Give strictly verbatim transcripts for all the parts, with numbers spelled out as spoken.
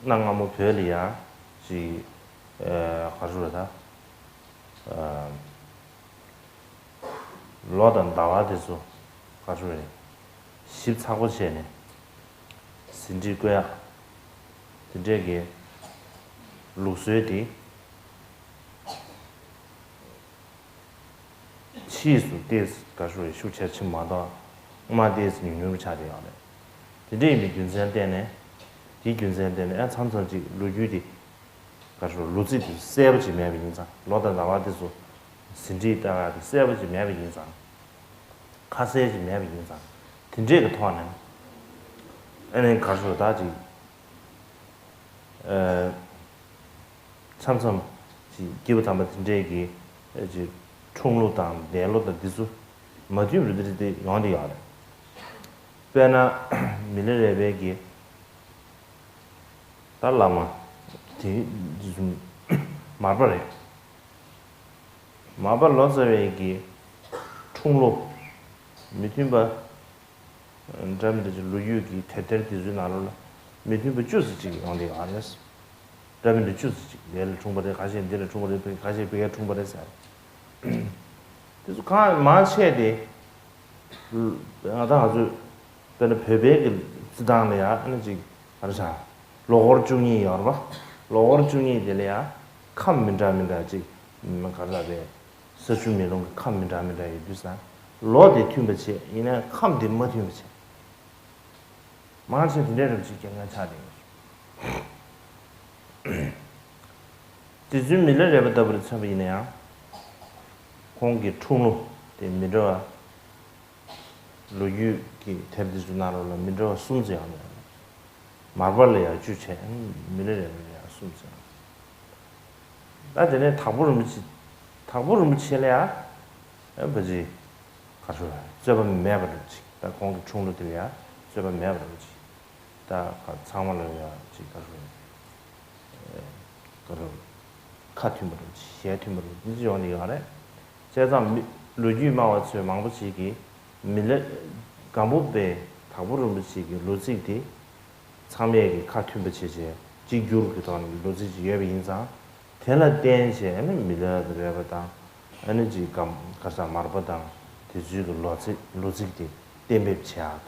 གནའ་སྔ་མོ་བོད་ལ་ཡང་ཅིག་ཨ་ག་རེ་ཟེར་དགོས་རེད་ད། ཨ་ལོ་དང་ཟླ་བ་དེ་ཚོ་ག་རེ་ཟེར་དགོས་རེད། ཞིབ་ཚགས་པོ་བྱས་ནས་ཟིན་བྲིས་བཀོད་ཡག་དེ་འདྲས་ཀྱི་ལུགས་སྲོལ་དེ། ཕྱིས་སུ་ཏོག་ཙམ་ག་རེ་ཟེར་ཤུགས་ཆེར་ཕྱིན་མ་གཏོགས། སྔོན་མ་ཏོག་ཙམ་ཉུང་ཉུང་ཆགས་བསྡད་ཡོད་རེད། དེ་འདྲ་ཡིན་པའི་རྒྱུ་མཚན་བརྟེན་ནས། དེའི་རྒྱུ་མཚན་བརྟེན་ནས་ཨ་མཚམས་མཚམས་ཅིག་ལོ་རྒྱུས་དེ་ག་རེ་ཟེར་ལོ་ཚིགས་དེ་གསལ་པོ་ཅིག་མེད་པ་ཡིན་ཙང་། ལོ་དང་ཟླ་བ་དེ་ཚོ་ཟིན་བྲིས་ལྟ་བ་དེ་གསལ་པོ་ཅིག་མེད་པ་ཡིན་ཙང་། ཁ་གསལ་ཅིག་མེད་པ་ཡིན་ཙང་། དེ་འདྲས་ཀྱི་ཐོག་ནས་ཨ་ནི་ག་རེ་ཟེར་ད་ཅིག་ཨ། མཚམས་མཚམས་ཀྱི་སྐྱེས་བུ་དམ་པ་དེ་འདྲས་ཀྱི་ཅིག་འཁྲུངས་ལོ་དང་འདས་ལོ་དང་འདི་ཚོ་མ་མཐུན་པ་རེ་རེ་དེ་ཡོང་བསྡད་ཡོད་རེད། དཔེར་ན་མི་ལ་རས་པའི་གི་ད་བླ་མ་དེ་འདི་ཚོ་མར་པ་རེད། མར་པ་ལོ་ཙཱ་བའི་གི་འཁྲུངས་ལོ་མི་མཐུན་པ། འདྲ་མི་འདྲ་ཅིག་ལོ་རྒྱུས་ཀྱི་དེབ་ཐེར་དེ་ཚོའི་ནང་ལོགས་ལ་མི་མཐུན་པ་བཅུ་ཙམ་ཅིག་ཡོང་བསྡད་ཡོད་རེད། འདྲ་མི་འདྲ་བཅུ་ཙམ་ཅིག་འདི་ལ་འཁྲུངས་པ་རེད། ཁ་ཤས་འདི་ལ་འཁྲུངས་པ་རེད། ཁ་ཤས་ཕ་གིར་འཁྲུངས་པ་རེད་ཟེར། དེ་ཚོ་གང་མང་ཆེ་དེ་ང་ད་ང་ཚོས་དཔེར་ན་བོད་པའི་གི་རྩི་སྟངས་ལ་ཡང་ཨ་ནི་ཅིག་ག་རེ་ཟེར། ལོ་འཁོར་བཅུ་གཉིས་ཡོད་རེད་པ། ལོ་འཁོར་བཅུ་གཉིས་དེ་ལ་ཡང་ཁམས་མི་འདྲ་མི་འདྲ་ཅིག་ག་རེ་ཟེར་བས། ས་ཆུ་མེ་རླུང་གི་ཁམས་མི་འདྲ་མི་འདྲ་ཡོད་དུས་ཙང་། ལོ་དེ་མཐུན་པ་བྱས་ཡིན་ན་ཁམས་དེ་མ་མཐུན་པ་བྱས། མང་ཆེ་དེ་འདྲའི་རབ་ཅིག་རྐྱང་རྐྱང་ཆགས་བསྡད་ཡོད། རྗེ་བཙུན་མི་ལ་རས་པ་ལྟ་བུར་མཚོན་པ་ཡིན་ན་ཡང་། ཁོང་གི་འཁྲུངས་ལོ་དེ་མི་འདྲ་བ། ལོ་རྒྱུས་ཀྱི་དེབ་འདི་ཚོའི་ནང་ལོགས་ལ་མི་འདྲ་བ་གསུམ་ཙམ་ཡང་མེད། མར་པ་ལ་ཡང་བཅུ་བྱས། མི་ལ་རས་པ་ལ་ཡང་གསུམ་ཙམ་ཡང་། ད་དེ་ནས་དྭགས་པོ་རིན་པོ་ཆེ། དྭགས་པོ་རིན་པོ་ཆེ་ལ་ཡང་ཨ་ཕ་ཅིག་ག་རེ་ཟེར། རྩོད་པ་མེད་པ་འདྲ་ཅིག་ད་ཁོང་གི་འཁྲུངས་ལོ་དེ་ལ་ཡང་རྩོད་པ་མེད་པ་འདྲ་ཅིག་ད་ཚང་མ་ལ་ཡང་ཅིག་ག་རེ་ཟེར། ཨེ། ག་རེ། ཁ་མཐུན་པ་འདྲ་ཅིག་ཞལ་མཐུན་པ་འདྲ་ཅིག་འདི་ཅིག་ཡོང་གི་ཡོད་རེད། བྱས་ཙང་མི་ལོ་རྒྱུས་སྨྲ་བ་ཚོས་མང་པོ་ཅིག་གིས་མི་ལ། སྒམ་པོ་པའི་དྭགས་པོ་རིན་པོ་ཆེ་གི་ལོ་ཚིགས་དེ། ཚང་མས་ཀྱི་ཁ་མཐུན་པ་བྱས་བྱས་གཅིག་གྱུར་གྱི་ཐོག་ནས་ལོ་ཚིགས་ཅིག་ཡོད་པ་ཡིན་ཙང་། དེ་ལ་བརྟེན་བྱས་ཨ་ནི་མི་ལ་རས་པ་དང་། ཨ་ནི་ཅིག་སྒམ་ག་རེ་ཟེར་མར་པ་དང་དེ་ཚོའི་གི་ལོ་ཚིགས་ལོ་ཚིགས་དེ་གཏན་འབེབས་བྱེད་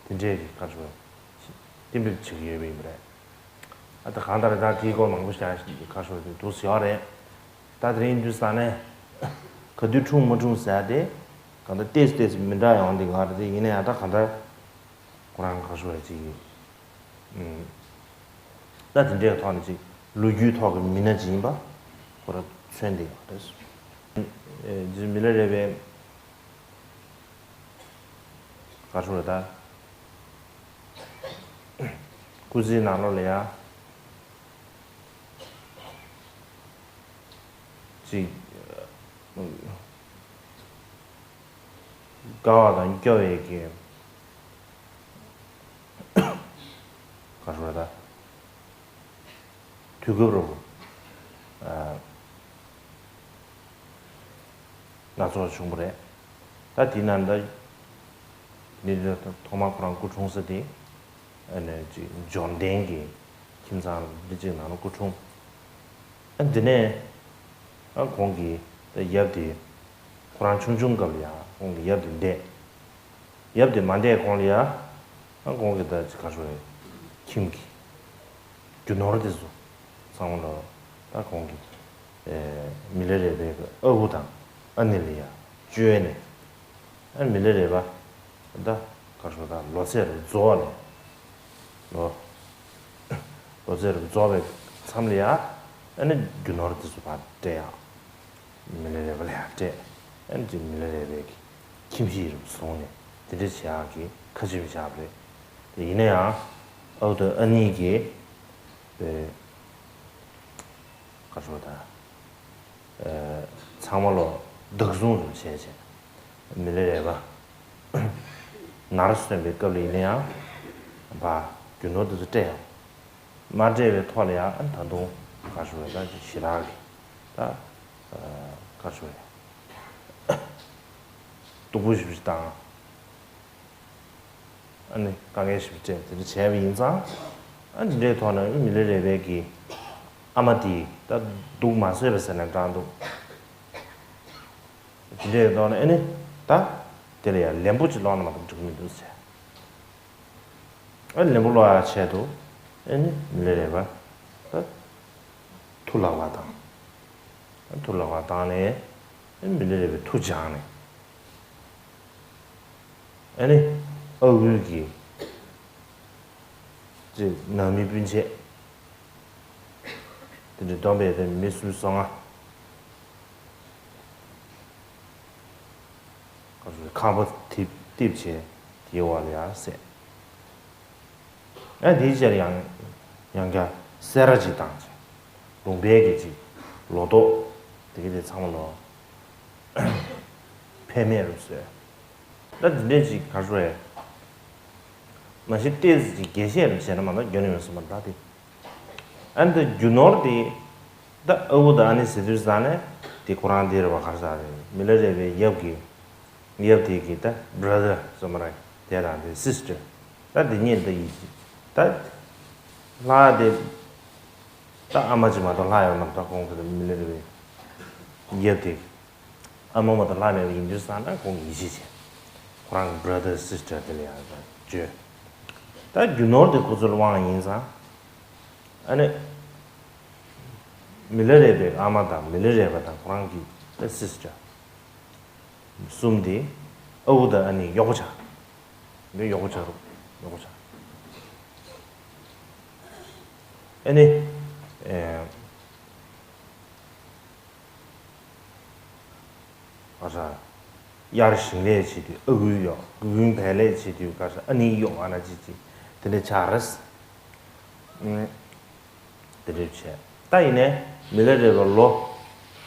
ཡག་གི་དེ་འདྲའི་གི་ག་རེ་ཟེར་གཏན་འབེབས་བྱེད་ཀྱི་ཡོད་པ་ཡིན་པ་རེད། ཨ་ད་གང་ལྟར་ད་དེའི་སྐོར་མང་པོ་ཞིག་ག་རེ་ཟེར་དེ་འདུག་ཟེར་ཡོད་རེད། ད་དེ་རིང་དུས་ས་ནས་ག་དུས་འཁྲུངས་མ་འཁྲུངས་ཟེར་དེ་གང་ལྟར་ཏོག་ཙམ་ཏོག་ཙམ་མི་འདྲ་ཡོང་དེ་ག་རེད། དེ་ཡིན་ན་ཡང་ད་གང་ལྟར། ཁོ་རང་ག་རེ་ཟེར་ཅིག་ཡིན། ད་དེ་འདྲའི་ཐོག་ནས་ཅིག་ལོ་རྒྱུས་ཐོག་གི་མི་སྣ་ཅིག་ཡིན་པ་ཁོ་རང་མཚོན་བསྡད་ཡོད་རེད། ཨེ། རྗེ་མི་ལ་རས་པའི་ག་རེ་ཟེར་ད། སྐུ་ཚེའི་ནང་ལོགས་ལ་ཡང་ཅིག་དགའ་བ་དང་སྐྱོ་བའི་གི་ག་རེ་ཟེར་ད། དུས་སྐབས་རུ་སྣ་ཚོགས་བྱུང་བ་རེད། ད་དེ་ན་ད་ནི་ཐོག་མར་ཁོ་རང་སྐུ་འཁྲུངས་ས་དེ་ཨ་ནི་ཅིག་འབྱོར་ལྡན་གྱི་ཁྱིམ་ཚང་འདི་ཅིག་ནང་ལ་སྐུ་འཁྲུངས། ཨ་འདི་ནས་ཨ་ཁོང་གི་ད་ཡབ་དེ་ཁོ་རང་ཆུང་ཆུང་སྐབས་ལ་ཡང་ཁོང་གི་ཡབ་དེ་འདས། ཡབ་དེ་མ་འདས་གོང་ལ་ཡ། ཨ་ཁོང་གི་ད་ཅི་ག་ཞུ་རེད། ཁྱིམ་གྱི་རྒྱུ་ནོར་དེ་ཚོ་ཚང་མ་ལོ། ད་ཁོང་གི་ཨེ་མི་ལ་རས་པའི་ཨ་ཁུ་དང་ཨ་ནེ་ལ་ཡ་བཅོལ་ནས། ཨ་མི་ལ་རས་པ་ད་ག་ཞུ་ད་ལོ་ཚད་རུ་རྫོགས་ནས། ལོ་ལོ་ཚད་རུ་རྫོགས་པའི་མཚམས་ལ་ཡ། ཨ་ནི་རྒྱུ་ནོར་དེ་ཚོ་ཕར་སྤྲད་ཡ། མི་ལ་རས་པ་ལ་ཡང་སྤྲད། ཨ་ནི་ཅིག་མི་ལ་རས་པའི་གི་ཁྱིམ་གཞིས་རུ་བཟུང་ནས་དེ་འདྲ་བྱེད་ཡག་གི་ཁ་ཆེམས་བཞག་པ་རེད། དེ་ཡིན་ན་ཡང་ཨ་ཁུ་དང་ཨ་ནེ་གིས་པའི་ག་ཞུ་ད་ཨ་ཚང་མ་ལོ་བདག་བཟུང་རུ་བྱས་བྱས་མི་ལ་རས་པ་ནར་སོན་པའི་སྐབས་ལ་ཡིན་ན་ཡང་ཕར་རྒྱུ་ནོར་དེ་ཚོ་སྤྲད་ཡོང་། མ་སྤྲད་པའི་ཐོག་ལ་ཡང་ད་དུང་ག་ཞུ་རེད། ད་ཅིག་ཞེ་དྲག་གི་ད་ག་ཞུ་རེད། སྡུག་པོ་ཞེ་པོ་ཅིག་བཏང་། ཨ་ནི་དཀའ་ངལ་ཞེ་པོ་སྤྲད། དེ་འདྲ་བྱས་པ་ཡིན་ཙང་ ཨ་འདི་འདྲའི་ཐོག་ནས་མི་ལ་རས་པའི་གི་ཨ་མ་དེ་ད་སྡུག་མ་བཟོད་པ་ཟེར་ན་འདྲ་འདུག་འདི་འདྲའི་ཐོག་ནས་ཨ་ནི་ད་དེ་ལ་ཡང་ལན་པོ་ཅིག་སློག་ན་མ་གཏོགས་འགྲིག་གི་མི་འདུག་ཟེར། ཨ་ལན་པོ་སློག་ཡ་ཆེད་དུ་ཨ་ནི་མི་ལ་རས་པ་ད་ཐུགས་ལག་པ་དང་། ཨ་ཐུགས་ལག་པ་བཏང་ནས་ཨ་ནི་མི་ལ་རས་པའི་ཐུགས་སྦྱངས་ནས། ཨ་ནི་ཨ་ཁུའི་གི་ཅིག་ནང་མི་སྤུན་མཆེད་དེ་འདྲའི་སྟོན་པའི་དེ་མི་སུམ་ཅུ་སོ་ལྔ་ཁང་པ་ཐིབ་ཐིབ་བྱས་དེའི་འོག་ལ་ཡར་བསད། ཨ་དེའི་ཕྱིར་ཡང་ཡང་བསྐྱར་སེ་ར་ཅིག་བཏང་བྱས། ལུང་པའི་གི་ཅིག་ལོ་ཏོག་དེ་གི་དེ་ཚང་མ་ལོ་ཕན་མེད་རུ་བཟོས། ད་འདི་འདྲས་ཅིག་ག་རེ་ཟེར། མ་གཞི་ཏོག་ཙམ་ཅིག་རྒྱས་བཤད་རུ་བྱས་ན་མ་གཏོགས་འགྱོ་ནི་མེད་སོང་མ་ད་དེ། ཨ་ནི་ད་རྒྱུ་ནོར་དེ་ད་ཨ་ཁུ་དང་ཨ་ནེ་ཟེར་དུས་ཙང་ནས་དེ་ཁོ་རང་དེ་རེད་པ། ག་རེ་ཟེར་རེད། མི་ལ་རས་པའི་ཡབ་ཀྱི་ཡབ་དེ་གི་ད་བྷ་ར་དར་ཟེར་མ་རེད། དེ་དང་དེ་སིས་ཊར་ད་དེ་གཉིས་ད་ཡིན་གཅིག་ད་ལྷ་དེ་ད་ཨ་མ་གཅིག་མ་གཏོགས་ལྷག་ཡོད་མ་རེད། ད་ཁོང་ཚོ་མི་ལ་རས་པའི་ཡབ་དེ་ཨ་མ་མ་གཏོགས་ལྷག་མེད་པ་ཡིན་དུས་ཙང་ན་ཁོང་གི་ཡིད་ཆེས་བྱས། ཁོ་རང་གི་བྷ་ར་དར་སིས་ཊར་དེ་ལ་ཡང་བརྗོད། ད་རྒྱུ་ནོར་དེ་ཁོ་ཚོར་དབང་ཡིན་ཙང་། ཨ་ནི་མི་ལ་རས་པའི་ཨ་མ་དང་མི་ལ་རས་པ་དང་ཁོ་རང་གི་ད་སིས་ཊར་གསུམ་དེ་ཨ་ཁུ་དང་ཨ་ནེ་གཡོག་པོ་ཆགས། འདི་གཡོག་པོ་ཆགས་རུ་གཡོག་པོ་ཆགས། ཨ་ནི་ཨེ། ག་རེ་ཟེར། དབྱར་ཞིང་ལས་བྱེད་དུས་ཨ་ཁུའི་གཡོག་དགུན་བལ་ལས་བྱེད་དུས་ག་རེ་ཟེར་ཨ་ནེའི་གཡོག་ཨ་ན་ཅི་ཅི་དེ་འདྲ་ཆགས་རེད། ཨུམ། དེ་འདྲ་བྱས། ད་ཡིན་ནའི་མི་ལ་རས་པ་ལོ་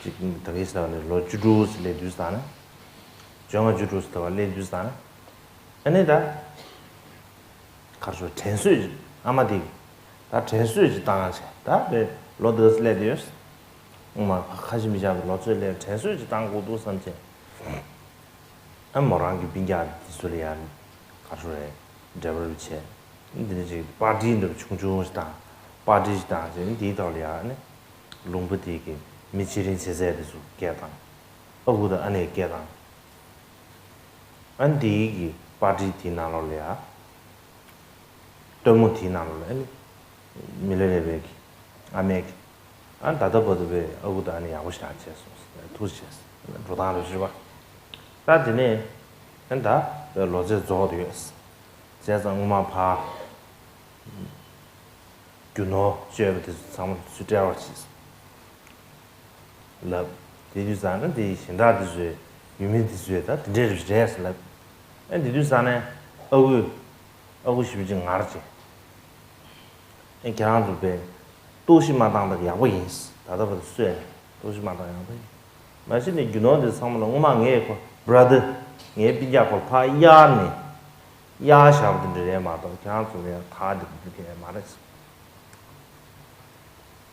གཅིག་ད་གིན་ཟེར་བ་ནི་ལོ་བཅུ་དྲུག་ཙམ་སླེབས་དུས་ཙང་ནས། བཅོ་ལྔ་བཅུ་དྲུག་ཙམ་ད་བར་སླེབས་དུས་ཙང་ནས། ཨ་ནི་ད། ག་རེ་ཟེར། དྲན་གསོས་ཅིག་ཨ་མ་དེ་གིས་ད་དྲན་གསོས་ཅིག་བཏང་བྱས། ད་དཔེ་ལོ་འདི་ཙམ་སླེབས་དུས། སྔོན་མ་ཁ་ཞེ་མི་བཞག་པའི་ལོ་ཚོད་སླེབས། དྲན་གསོས་ཅིག་བཏང་དགོས་འདུག་བསམ་བྱས། ཨ་མོ་རང་གི་སྤུན་ཀྱག་དེ་ཚོ་ལ་ཡང་ག་རེ་ཟེར། འབྲེལ་བ་བྱས། འདི་འདྲ་ཅིག་པར་ཊི་འདྲ་པོ་ཆུང་ཆུང་ཞིག་བཏང་། པར་ཊི་ཞིག་བཏང་བྱས། འདིའི་ཐོག་ལ་ཡང་ནི་ལུང་པ་དེ་གི་མི་ཆེ་འབྲིང་ཆེ་ཚད་དེ་ཚོ་སྐད་བཏང་། ཨ་ཁུ་དང་ཨ་ནེ་སྐད་བཏང་། ཨ་འདིའི་གི་པར་ཊི་དེའི་ནང་ལོགས་ལ་ཡ། སྟོན་མོ་དེའི་ནང་ལོགས་ལ་ཨ་ནི། མི་ལ་རས་པའི་གི་ཨ་མས་གི། ཨ་ད་ལྟ་བར་དུ་བའི་ཨ་ཁུ་དང་ཨ་ནེ་ཡག་པོ་ཞེ་དྲག་བྱས་སོང་ཟེར། ཐུགས་རྗེ་ཆེ་ཟེར། འགྲོ་སྟངས་རེ་ཞུས་པ། ད་དེ་ནས་ཨ་ད་བའི་ལོ་ཚད་རྫོགས་བསྡད་ཡོད་ཟེར། བྱས་ཙང་སྔོན་མ་ཕར། རྒྱུ་ནོར་བཅོལ་བ་དེ་ཚོ་ཚང་མ་ཚུར་སྤྲད་རོགས་གྱིས་ལབ། དེ་དུས་ཙང་ན་དེ་གཞན་དག་དེ་ཚོས་ཡུལ་མི་དེ་ཚོས་ད་དེ་འདྲས་རེད་ཟེར་ལབ། ཨ་དེ་དུས་ཙང་ནས་ཨ་ཁུས་ཨ་ཁུ་ཞེ་པོ་ཅིག་ངར་བྱས། ཨ་ཁྱེད་རང་ཚོ་དཔེ་གཏུག་བཤེར་མ་བཏང་ད་ཡག་པོ་ཡིན། ད་ལྟ་བར་དུ་སུས་གཏུག་བཤེར་མ་བཏང་ཡག་པོ་ཡིན། མ་གཞི་ནས་རྒྱུ་ནོར་དེ་ཚང་མ་ལ་སྔོན་མ་ངས་ཁོ་བྷ་ར་དར་ངའི་སྤུན་ཀྱག་ཁོ་ལ་ཕར་གཡར་ནས། གཡར་བཞག་པ་དེ་འདྲ་རེད་མ་གཏོགས་ཁྱེད་རང་ཚོ་ལ་ཡང་ཐག་དེ་འདི་གས་མ་རེད།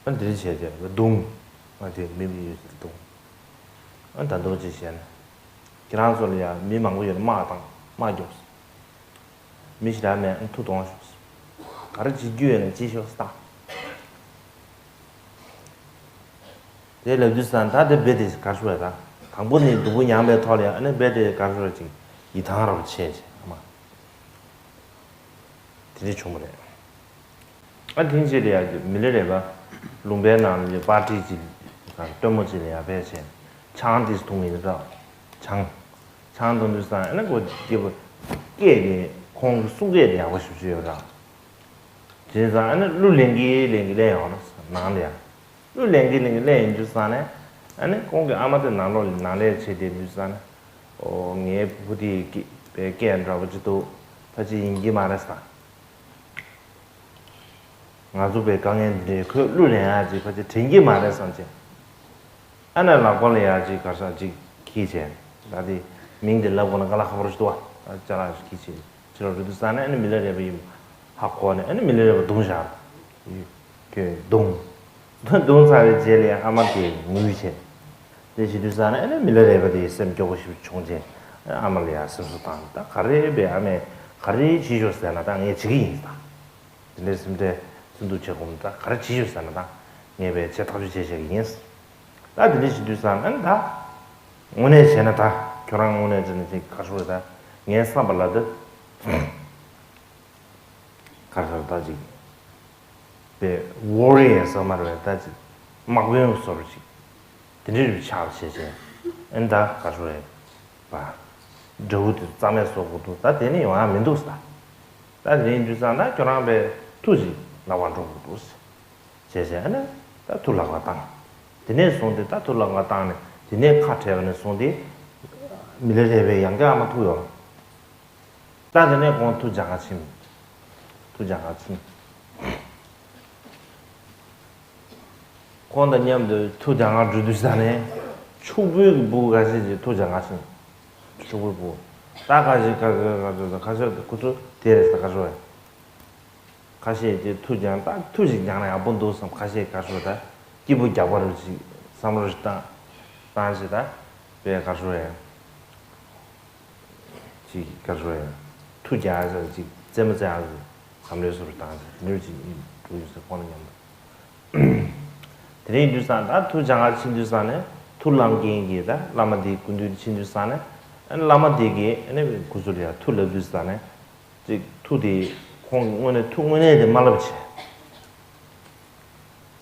ཨ་འདི་འདྲ་བྱས་བྱས་རྡུང་། ཨ་དེ་མི་མི་ཡོད་ཟེར་རྡུང་། ཨ་ད་འདུག་ཅིག་བྱས་ན། ཁྱེད་རང་ཚོ་ལ་ཡང་མི་མང་པོ་ཡོད་ན་དམག་བཏང་དམག་རྒྱོབ། མི་ཞེ་དྲག་མེད་ཨ་མཐུ་གཏོང་ཤོག། ག་རེ་བྱེད་རྒྱུ་ཡོད་ན་བྱེད་ཤོག་ཟེར་ད། དེ་ལབ་དུས་ཙང་ད་དེ་རྦད་དེ་ག་རེ་ཞུ་བ་ད། དང་པོ་ནས་སྡུག་པོ་མྱངས་པའི་ཐོག་ལ་ཡང་ཨ་ནི་རྦད་དེ་ག་རེ་ཞུ་བ་ཅིག་ཡིད་ཐང་རབ་ཆེ་ཆེ་ཨ་མ། དེ་འདྲ་བྱུང་བ་རེད། ཨ་དེ་རྗེས་ལ་ཡང་མི་ལ་རས་པ་ལུང་པའི་ནང་ལ་པར་ཊི་ཅིག་སྟོན་མོ་ཅིག་ལ་ཡང་ཕེབས་བྱས་ཆང་དེ་འཐུང་གི་ཡིན་འདྲ། ཆང་། ཆང་འཐུང་དུས་ཙང་ཨ་ནི་ཁོ་སྐྱེས་པ་སྐད་དེ་ཁོང་གི་གསུང་སྐད་དེ་ཡག་པོ་ཞེ་པོ་ཅིག་ཡོད་འདྲ། བྱས་ཙང་ཨ་ནི་གླུ་ལེན་གི་ལེན་གི་ལེན་ཡོང་ནང་ལ་ཡང་། གླུ་ལེན་གི་ལེན་གི་ལེན་ཡིན་དུས་ཙང་ནས་ཨ་ནི་ཁོང་གི་ཨ་མ་དེ་ནང་ལོགས་ལ་ནང་ལས་བྱེད་བསྡད་དུས་ཙང་ནས། ཨོ་ངའི་བུ་དེ་སྐད་སྐད་འདྲ་པོ་ཅིག་འདུག་ཕལ་ཆེར་ཡིན་གྱི་མ་རེད་བསམ། ང་ཚོ་བའི་དཀའ་ངལ་འདི་འདྲའི་ཁོས་གླུ་ལེན་ཡག་ཅིག་ཕལ་ཆེར་དྲན་གྱི་མ་རེད་བསམ་བྱས། ཨ་ནི་ལག་པ་ལ་ཡག་ཅིག་གར་ས་ཅིག་འཁྱེར་བྱས། ད་དེ་མིང་དེ་ལབ་དགོས་ན་དཀའ་ལས་ཁག་པོ་ཞིག་འདུག་བ། ད་ཅ་ལག་ཞིག་འཁྱེར་བྱས་ཕྱི་ལོགས་འགྲོ་དུས་ཙང་ནས་ཨ་ནི་མི་ལ་རས་པ་ཡིན་ཧ་གོ་ནས་ཨ་ནི་མི་ལ་རས་པ་བརྡུངས་བཞག་ཁྱོད་བརྡུངས། བརྡུངས་ཚར་བའི་རྗེས་ལ་ཨ་མ་དེ་ངུས་བྱས། དེ་བྱེད་དུས་ཙང་ནས་ཨ་ནི་མི་ལ་རས་པ་དེ་སེམས་སྐྱོ་པོ་ཞིག་བྱུང་རྗེས་ཨ་མ་ལ་ཡང་སེམས་གསོ་བཏང་། ད་ག་རེ་བས་ཨ་མས་ག་རེ་བྱེད་ཤོག་ཟེར་ན་ད་ངས་བྱེད་ཀྱི་ཡིན་ད། དེ་འདྲའི་སེམས་ཁྲལ་ སུ་འདུག་བྱེད་དགོས་མི་ད་ག་རེ་བྱེད་ཡོད་ཟེར་ན་ད་ངས་བས་བྱས་ཐག་གཅོད་བྱས་བྱས་ཀྱི་ཡིན། ད་དེ་འདྲ་ཞིག་དུས་ཙང་ཨ་ནི་ད་དངོས་གནས་བྱས་ན་ད་ཁྱོད་རང་དངོས་གནས་བྱས་ན་ཅིག་ག་རེ་ཟེར་ད་ངའི་བསམ་པ་ལ་ད་ག་རེ་ཟེར་ད་ཅིག་པའི་ཝོ་རི་ཡར་ཟེར་མ་རེད་ད་ཅིག་དམག་དཔོན་བཟོ་འདྲ་ཅིག་དེ་འདྲ་རུ་ཆགས་བྱས་བྱས་ཨ་ནི་ད་ག་རེ་ཟེར་བ་འདྲ་བོ་དེ་རྩ་མེད་བཟོ་དགོས་འདུག་ད་དེ་ནི་ཡོང་ཡ་མི་འདུག་ད་ད་དེ་ཡིན་དུས་ཙང་ད་ཁྱོད་རང་པའི་ཐུགས་ཅིག་ལག་པ་འགྲོ་དགོས་འདུག་བྱས་བྱས་ཨ་ནི་ད་ཐུགས་ལག་པ་བཏང་། དེ་ནས་བཟུང་སྟེ་ད་ཐུགས་ལག་པ་བཏང་ནས་དེ་ནས་ཁ་བྲལ་བ་ནས་བཟུང་སྟེ་མི་ལ་རས་པས་ཡང་བསྐྱར་ཨ་མ་ཐུག་ཡོང་། ད་དེ་ནས་ཁོང་ཐུགས་འཇགས་ཁ་ཕྱིན། ཐུགས་འཇགས་ཁ་ཕྱིན། ཁོང་དང་མཉམ་དུ་ཐུགས་འཇགས་ཁ་འགྲོ་དུས་ས་ནས་ཕྱུག་པོའི་གི་སྤུ་གུ་ཁ་ཤས་ཀྱིས་ཐུགས་འཇགས་ཁ་ཕྱིན། ཕྱུག་པོའི་སྤུ་གུ་ད་ཁ་ཤས་ཁ་ཁ་ཁ་ཁ་ཁ་ཤས་ཁོ་ཚོ་དེ་རེད་ས་ཁ་ཤས་ཁ་ཤས་ཀྱིས་ཐུགས་འཇགས་ད་ཐུགས་ཤིག་འཇགས་ན་ཡག་པོ་འདུག་བསམ། ཁ་ཤས་ཁ་ཤས་ད་སྐྱིད་པོ་རྒྱག་པ་རུ་ཞིག་བསམ་བློ་ཞིག་བཏང་བཏང་ཞིག་ད་པས་ཁ་ཤས་ཡང་ཅིག་ཁ་ཤས་ཡང་ཐུགས་རྒྱག་ཡག་ཅིག་རྩེད་མོ་རྩེ་ཡག་ཅིག་བསམ་བློའི་སོར་བཏང་ཞིག་ནུས་ཅིག་འགྲོ་ཡོད་ཟེར་ཁོང་ལ་མཉམ་དུ། དེ་རིང་དུས་སང་ད་ཐུགས་འཇགས་ཁ་ཕྱིན་དུས་སང་ནས་ཐུགས་ལམ་མཁན་གྱི་ད་བླ་མ་དེའི་སྐུ་མདུན་དུ་ཕྱིན་དུས་སང་ནས་ཨ་ནི་བླ་མ་དེ་གིས་ཨ་ནི་ཁོ་ཚོ་ལ་ཡང་ཐུགས་ལབ་དུས་སང་ནས། ཅིག་ཐུགས་དེ་ཁོང་གིས་དངོས་གནས་ཐུགས་དངོས་གནས་དེ་མ་ལབ་བྱས།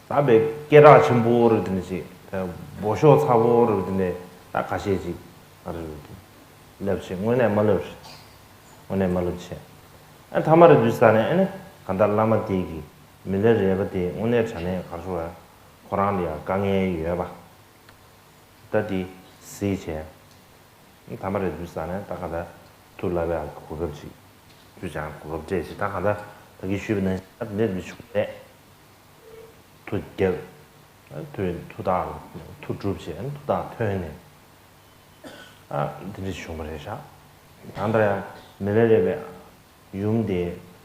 ད་བའི་སྐད་གྲགས་ཆེན་པོ་རེད་དེ་ནས་ཅིག་འབོ་ཤོག་ཚ་པོ་རེད་དེ་ནས་ད་ཁ་ཤས་ཅིག་ཨ་རེ་རེད་དེ་ལབ་བྱས་དངོས་གནས་མ་ལབ་བྱས། དངོས་གནས་མ་ལབ་བྱས། ཨ་ཐ་མ་རེད་དུས་ས་ནས་ཨ་ནི་གང་ལྟར་བླ་མ་དེ་གིས་མི་ལ་རས་པ་དེ་དངོས་གནས་དྲང་གནས་ག་རེ་ཟེར་བ་ཁོ་རང་ལ་ཡང་དཀའ་ངལ་ཡོད་པ་ད་དེ་གཟིགས་བྱས། ཐ་མ་རེད་དུས་ས་ནས་ད་ག་ད་ཐུགས་ལ་བའི་གོ་སྐབས་ཅིག་ཐུགས་ཅང་གོ་སྐབས་སྤྲད་ཅིག་ད་ག་ད་ད་གིན་ཞུས་པ་ནང་བཞིན་ད་འདི་འདྲ་བྱུང་བས་ཐུགས་རྒྱབ་ཐུགས་ཐུགས་ཐག་ཐུགས་གྲུབ་བྱས་ཐུགས་ཐག་ཐོན་ནས་ཨ་འདི་འདྲ་བྱུང་བ་རེད་ཤག་ད་ལྟ་ཡང་མི་ལ་རས་པའི་ཡུམ་དེ་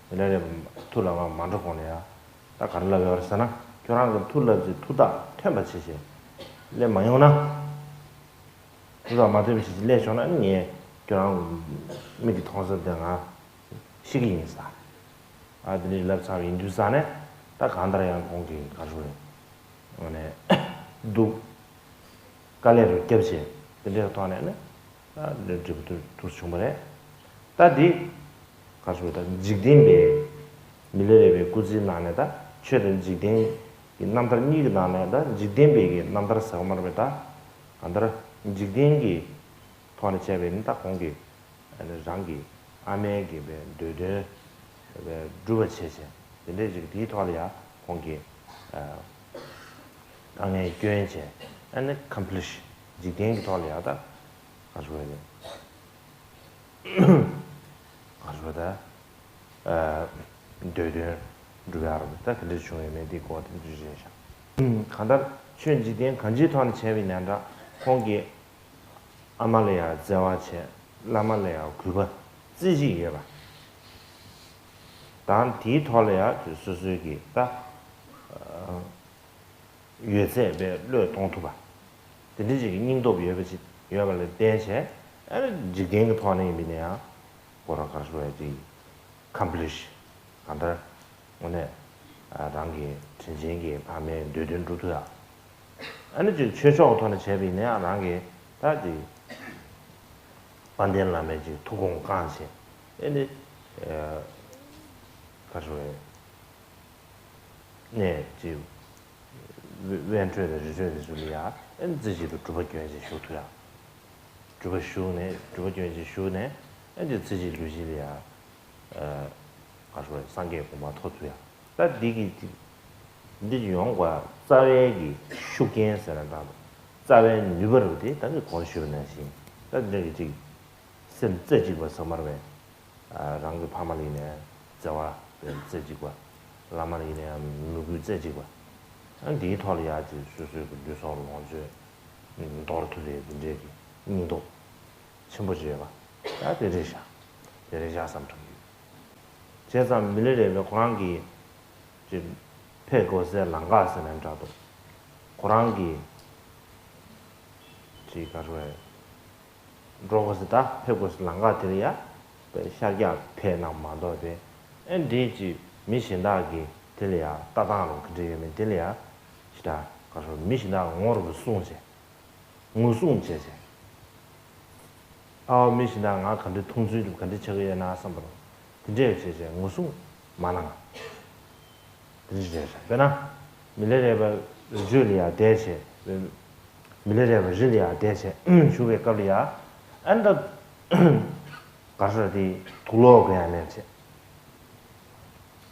མི་ལ་རས་པ་ཐུགས་ལ་མ་མ་འགྲོ་གོང་ལ་ཡང་ད་ག་རེ་ལབ་ཡོད་རེད་ཟེར་ན་ཁྱོད་རང་གི་ཐུགས་ལ་ཅིག་ཐུགས་ཐག་ཐོན་པ་བྱས་བྱས་སླེབས་མ་ཡོང་ན། དུ་དང་མ་མཐུན་པའི་ཕྱིར་སླེབས་བྱུང་ན་ངས་ཁྱོད་རང་མིག་གིས་མཐོང་ས་དེ་ང་ཤི་གི་ཡིན་ས། ཨ་དེ་འདྲའི་ལབ་ཚར་བ་ཡིན་དུས་ས་ནས་ད་གང་ལྟར་ཡང་ཁོང་གིས་ག་རེ་ཟེར་དགོས་རེད། འདུག་དཀའ་ལས་རུ་བརྒྱབ་བྱས་དེ་འདྲའི་ཐོག་ནས་ནི་ད་འདྲ་འབྲས་བུ་དུ་དུར་བྱུང་བ་རེད། ད་འདི་ག་རེ་ཟེར་དགོས་རེད། ད་འཇིག་རྟེན་པའི་མི་ལ་རས་པའི་སྐུ་ཚེའི་ནང་ནས་ད་ཆོས་དང་འཇིག་རྟེན་གྱི་རྣམ་ཐར་གཉིས་ཀྱི་ནང་ནས་ད་འཇིག་རྟེན་པའི་གི་རྣམ་ཐར་ཟེར་བ་མ་རེད་པས་ད། གང་ལྟར་འཇིག་རྟེན་གྱི་ཐོག་ནས་བྱས་པའི་ནི་ད་ཁོང་གིས་ཨ་ནི་རང་གི་ཨ་མའི་གི་པའི་འདོད་དོན་པའི་སྒྲུབ་པ་བྱས་བྱས་དེ་འདྲའི་ཅིག་དེའི་ཐོག་ལ་ཡང་ཁོང་གིས་ཨ་དཀའ་ངལ་སྐྱོན་བྱས་ཨ་ནི་ཁམ་པ་ལི་ཤི་འཇིག་རྟེན་གྱི་ཐོག་ལ་ཡང་ད་ག་རེ་ཟེར་དགོས་རེད། ག་རེ་ཟེར་དགོས་རེད། ཨ་འདོད་དོན་སྒྲུབ་ཡག་རེད་ད་ག་འདྲ་བྱུང་ཡོད་མེད་དེའི་སྐོར་དེ་འདྲ་བཤད་བཞག་གང་ལྟར་ཆོས་འཇིག་རྟེན་གང་ཅིའི་ཐོག་ནས་བྱས་པ་ཡིན་ན་འདྲ་ཁོང་གིས་ཨ་མ་ལ་ཡང་བརྩེ་བ་བྱས་བླ་མ་ལ་ཡང་གུས་པ་རྩེ་གཅིག་ཡོད་པ་དང་དེའི་ཐོག་ལ་ཡང་དེ་སོ་སོའི་གི་ད་ཡོད་ཚད་པའི་བློས་གཏོང་ཐུབ་པ། དེ་འདྲ་ཅིག་གི་སྙིང་སྟོབས་ཡོད་པ་ཅིག་ཡོད་པ་ལ་བརྟེན་བྱས་ཨ་ནི་འཇིག་རྟེན་གྱི་ཐོག་ནས་ཡིན་པ་ཡིན་ན་ཡང་ཁོ་རང་ག་རེ་ཟེར་དགོས་རེད་ཅིག་ཁམ་པ་ལི་ཤི་གང་ལྟར་དངོས་གནས་རང་གི་དྲིན་ཆེན་གྱི་ཕ་མའི་འདོད་དོན་སྒྲུབ་ཐུབ་ཡག་ཨ་ནི་ཅིག་ཆོས་ཕྱོགས་ཐོག་ནས་བྱས་པ་ཡིན་ན་ཡང་རང་གི་ད་ཅིག་དཔལ་ལྡན་བླ་མའི་ཅིག་ཐུགས་དགོངས་བསྐངས་བྱས་ཨ་ནི་ག་རེ་ཟེར་དགོས་རེད། ནས་ཅིག་དབེན་ཁྲོད་དང་རི་ཁྲོད་དེ་ཚོ་ལ་ཡང་ཨེ་རྩེ་གཅིག་ཏུ་སྒྲུབ་པ་སྐྱོན་ཅིག་ཞུགས་ཐུབ་ཡག་སྒྲུབ་པ་ཞུགས་ནས་སྒྲུབ་པ་སྐྱོན་ཅིག་ཞུགས་ནས་ཨེ་འདི་རྩེ་གཅིག་ལུས་གཅིག་ལ་ཡང་ཨ་ག་རེ་ཟེར་དགོས་རེད། སངས་རྒྱས་གོ་འཕང་ཐོབ་ཐུབ་ཡག་ད་འདི་གི་འདི་འདི་ཡོང་དགོས་རྩ་བའི་གི་ཤུགས་རྐྱེན་ཟེར་ན་འདྲ་འདུག་རྩ་བའི་ནུས་པ་རུ་དེ་ད་གི་གོང་ཞུས་པ་ནང་བཞིན་ད་འདི་འདྲ་གི་ཅིག་སེམས་རྩེ་གཅིག་པ་ཟེར་མ་རེད་པས། རང་གི་ཕ་མ་ལ་ཡིན་ནའི་བརྩེ་བ་དཔེ་རྩེ་གཅིག་པ། བླ་མ་ལ་ཡིན་ནའི་མོས་གུས་རྩེ་གཅིག་པ། ཨ་འདིའི་ཐོག་ལ་ཡ་ཅིག་སོ་སོའི་གི་ལུས་སྲོག་ལོངས་སྤྱོད་འདོར་ཐུབ་པའི་འདི་འདྲའི་གི་སྙིང་སྟོབས་ཆེན་པོ་ཅིག་ཡོད་པ། ད་དེ་རེད་ཤག་དེ་རེད་ཤག་བསམ་དྲན་གྱི་ཡོད། བྱས་ཙང་མི་ལ་རས་པས་ཁོ་རང་གི་ཅིག་ཕེབས་དགོས་སའི་ལམ་ཁ་ཟེར་ནའི་འདྲ་འདུག་ཁོ་རང་གི་ཅིག་ག་རེ་ཟེར། འགྲོ་དགོས་སའི་ད་ཕེབས་དགོས་སའི་ལམ་ཁ་དེ་ལ་ཡ་པའི་ཤར་རྒྱག་ཕེབས་གནང་མ་གཏོགས་པའི་ཨེ་འདི་ཅིག་མི་གཞན་དག་གིས་ དེ་ལ་ཡང་ལྟ་སྟངས་རུ་ག་འདྲ་ཡོད་མེད་དེ་ལ་ཡང་ཞེ་དྲག་ག་རེ་ཟེར། མི་གཞན་དག་ངོ་རུ་སྲུང་བྱས། ངོ་སྲུང་བྱས་བྱས། ཨའོ་མི་གཞན་དག་ང་ག་འདྲ་མཐོང་ཚུལ་དུ་ག་འདྲ་ཆགས་ཀྱི་ཡོད་ན་བསམ་པ་རུ་དེ་འདྲས་བྱས་བྱས་ངོ་སྲུང་མ་གནང་། དེ་འདྲ་རེད། དཔེར་ན། མི་ལ་རས་པ་རི་ཁྲོད་ལ་ཡར་བསྡད་བྱས། མི་ལ་རས་པ་རི་ལ་ཡར་བསྡད་བྱས་བཞུགས་པའི་སྐབས་ལ་ཡ། ཨ་ནི་ད་ག་རེ་ཟེར་དེ་དུག་ལོག་གི་ཡང་མེད་བྱས།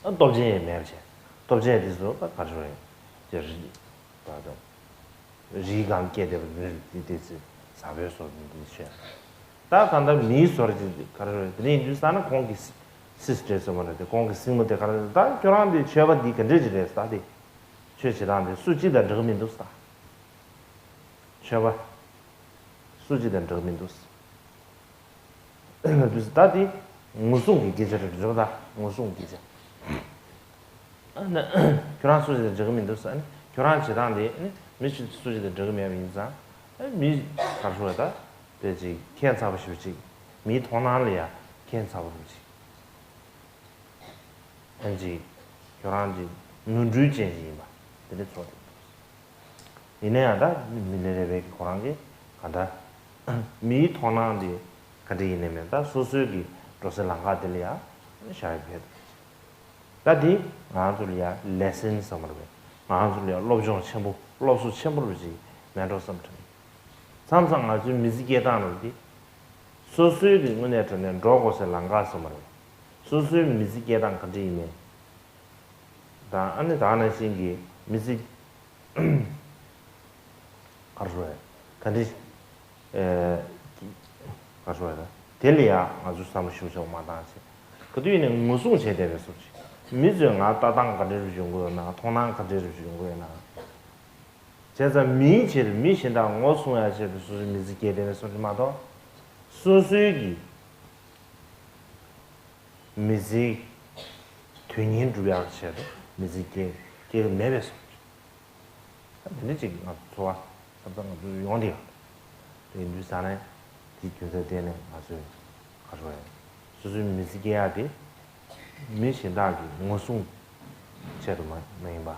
ཨ་སྟོབས་ཆེན་ཡང་མེད་བྱས། སྟོབས་ཆེན་དེ་ཚོ་ད་ག་རེ་ཟེར་ཡང་ཅེ་རི་ད་དུང་། རིའི་སྒང་སྐྱེས་བསྡད་པ་མི་རེད། དེ་དེ་ཚེ་ཟ་བའི་སོར་མི་འདི་ཤོད། ད་གང་ལྟར་མིའི་སོར་གྱི་ག་རེ་རེད། དེ་ནས་འདུག་ས་ན་ཁོང་གི་སིས་ཊར་ཟེར་བ་རེད་དེ། ཁོང་གི་སྲིང་མོ་དེ་ག་རེ་རེད། ད་ཁྱོད་རང་དེ་ཆོས་པ་འདི་ག་འདྲས་ཅིག་རེད་ཟེར། ད་དེ་ཆོས་བྱེད་སྟངས་དེ་སུ་གཅིག་དང་འདྲ་གི་མི་འདུག་ཟེར། ཆོས་པ་སུ་གཅིག་དང་འདྲ་གི་མི་འདུག་ཟེར། ད་དེ་ངོ་སྲུང་གི་སྐད་ཆ་རེད་འགྲོ། ད་ངོ་སྲུང་གི་སྐད་ཆ། ཨ་ནི་ཁྱོད་རང་སུ་ཞིག་དང་འགྲིག་གི་མི་འདུག་ཟེར། ཨ་ནི་ཁྱོད་རང་བྱེད་སྟངས་དེ་ཨ་ནི་མི་སུ་ཞིག་དང་འགྲིག་གི་མེད་པ་ཡིན་ཙང་། ཨ་ནི་མི་ག་རེ་ཟེར་ད་དཔེ་ཅིག་ཁྱད་མཚར་པོ་ཞེ་པོ་ཅིག་མིའི་མཐོང་སྣང་ལ་ཡང་ཁྱད་མཚར་པོ་ཞེ་པོ་ཅིག་ཨ་ནི་ཅིག་ཁྱོད་རང་ཅིག་ནོར་འཁྲུལ་ཅན་ཞིག་ཡིན་པ་དེ་འདྲ་ཚོར་ཏེ། ཡིན་ན་ཡང་ད་མི་ལ་རས་པའི་གི་ཁོ་རང་གི་ག་འདྲ་མིའི་མཐོང་སྣང་དེ་ག་འདྲ་ཡིན་ནའི་མེད། ད་སོ་སོའི་གི་འགྲོ་སའི་ལམ་ཁ་དེ་ལ་ཡང་ཤར་ཕེབས། ད་དེ་ང་ཚོ་ལ་ཡང་ལེ་སན་བསམ་པ་རེད། ང་ཚོ་ལ་ཡང་སློབ་སྦྱོང་ཆེན་པོ་སློབ་གསོ་ཆེན་པོ་རེད་ཅིག་མེད་འགྲོ་བསམ་དྲན། མཚམས་མཚམས་ང་ཚོའི་མི་ཚེ་སྐྱེལ་སྟངས་རུ་དེ་སོ་སོའི་གི་དངོས་གནས་དྲང་གནས་འགྲོ་དགོས་སའི་ལམ་ཁ་བསམ་པ་རེད། སོ་སོའི་མི་ཚེ་སྐྱེལ་སྟངས་ག་འདྲ་ཡིན་མིན། དང་ཨ་ནི་ད་ག་ནང་བཞིན་གྱི་མི་ཚེ་ག་རེ་ཟེར་ག་འདྲ་ཨེ་ག་རེ་ཟེར་དེ་ལ་ཡང་ང་ཚོས་བསམ་བློ་ཞིབ་ཆ་མ་བཏང་བྱས། ག་དུས་ཡིན་ནའི་ངོ་སྲུང་བྱས་བསྡད་པའི་བཟོ་ཅིག་མི་ཚོས་ང་ལྟ་སྟངས་ག་འདྲ་རུ་ཡོང་གི་ཡོད་ན། མཐོང་སྣང་ག་འདྲ་རུ་ཡོང་གི་ཡོད་ན། བྱས་ཙང་མིའི་ཆེད་དུ་མི་གཞན་དག་ངོ་སྲུང་ཡ་ཆེད་དུ་སོ་སོའི་མི་ཚེ་སྐྱེལ་བསྡད་པའི་བཟོ་ཅིག་མ་གཏོགས། སོ་སོའི་གི་མི་ཚེའི་དོན་སྙིང་སྒྲུབ་ཡག་ཆེད་དུ་མི་ཚེ་སྐྱེལ་སྐྱེལ་གི་མེད་པའི་བཟོ་ཅིག་དེ་འདྲ་ཅིག་ང་ཚོ་ཚོར་བ་བསམ་བསམ་ང་ཚོ་ཡོང་བསྡད་ཡོད། དེ་ཡིན་དུས་ཙང་ནས་དེའི་རྒྱུ་མཚན་བརྟེན་ནས་ང་ཚོས་ག་རེ་ཟེར། སོ་སོའི་མི་ཚེ་སྐྱེལ་ཡག་དེ་མི་གཞན་དག་གི་ངོ་སྲུང་ཆེད་དུ་མ་མ་ཡིན་པ།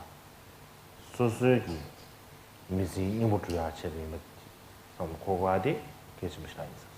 སོ་སོའི་གི་མི་ཚེའི་སྙིང་པོ་སྒྲུབ་ཡག་ཆེད་དུ་ཡིན་པ་བསམ་བློ་འཁོར་དགོས་པ་དེ་གལ་ཆེན་པོ་ཞིག་ཡིན་ས།